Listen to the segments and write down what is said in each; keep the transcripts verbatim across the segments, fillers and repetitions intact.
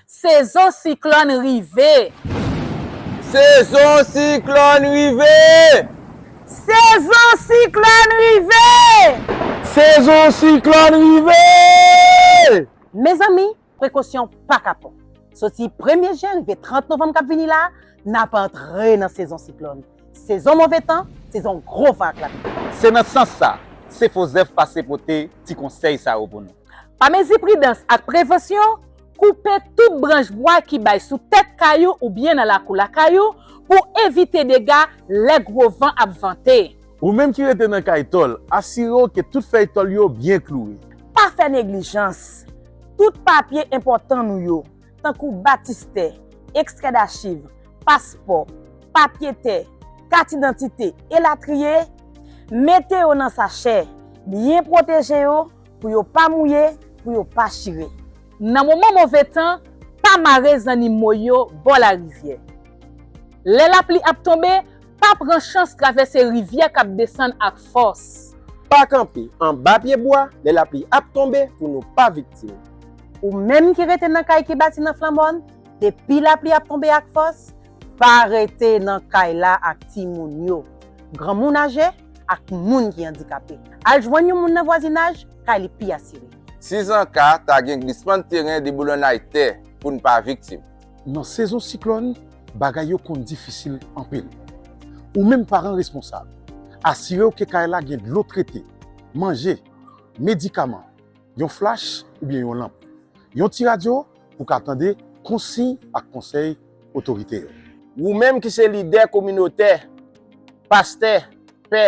Sezon siklòn rive! Sezon siklòn rive! Sezon siklòn rive! Sezon siklòn rive! Mezanmi, prekosyon pa ka pran. Soti premye jen rive trant novanm k ap vini la, n ap antre nan sezon siklòn. Sezon move tan, sezon gwo vag lavi. Se nan sans sa, Se Fozèf pase pote ti konsèy sa yo pou nou. Pa mezi pridans ak prevansyon, koupe tout branch bwa ki bay sou tèt kay ou oubyen nan lakou lakay ou pou evite dega lè gwo van ap vante. Ou menm ki rete nan kay tòl, asire w ke tout fèy tòl yo byen kloure. Pa fè neglijans. Tout papye enpòtan nou yo, tankou batistè, ekstrè dachiv, paspò, papye tè, kat idantite, elatriye, mete yo nan sachè, byen pwoteje yo pou yo pa mouye, pou yo pa chire. Nan moman move tan, pa mare zannimo yo bò larivyè. Lè lapli ap tonbe, pa pran chans travèse rivyè k ap desann ak fòs. Pa kanpe anba pye bwa lè lapli ap tonbe pou nou pa viktim. Ou menm ki rete nan kay ki bati nan flanmòn, depi lapli ap tonbe ak fòs, pa rete nan kay la ak timoun yo, granmoun aje ak moun ki andikape. Al jwenn yon moun nan vwazinaj, kay li pi asire. Sizanka ta gen glisman teren, deboulonnay tè pou n pa viktim. Nan sezon siklòn, bagay yo konn difisil anpil. Ou menm paran responsab, asire w ke kay la gen dlo trete, manje, medikaman, yon flach oubyen yon lanp, yon ti radyo pou w ka tande konsiy ak konsèy otorite yo. Ou menm ki se lidè kominotè, pastè, pè,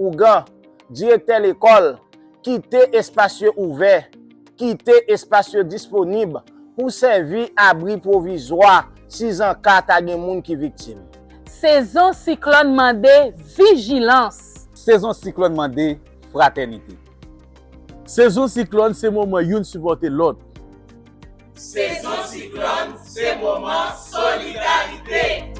ougan, direktè lekòl, kite espas yo ouvè, kite espas yo disponib pou sèvi abri pwovizwa sizanka ta gen moun ki viktim. Sezon siklòn mande vijilans. Sezon siklòn mande fratènite. Sezon siklòn se moman youn sipòte lòt. Sezon siklòn se moman solidarite.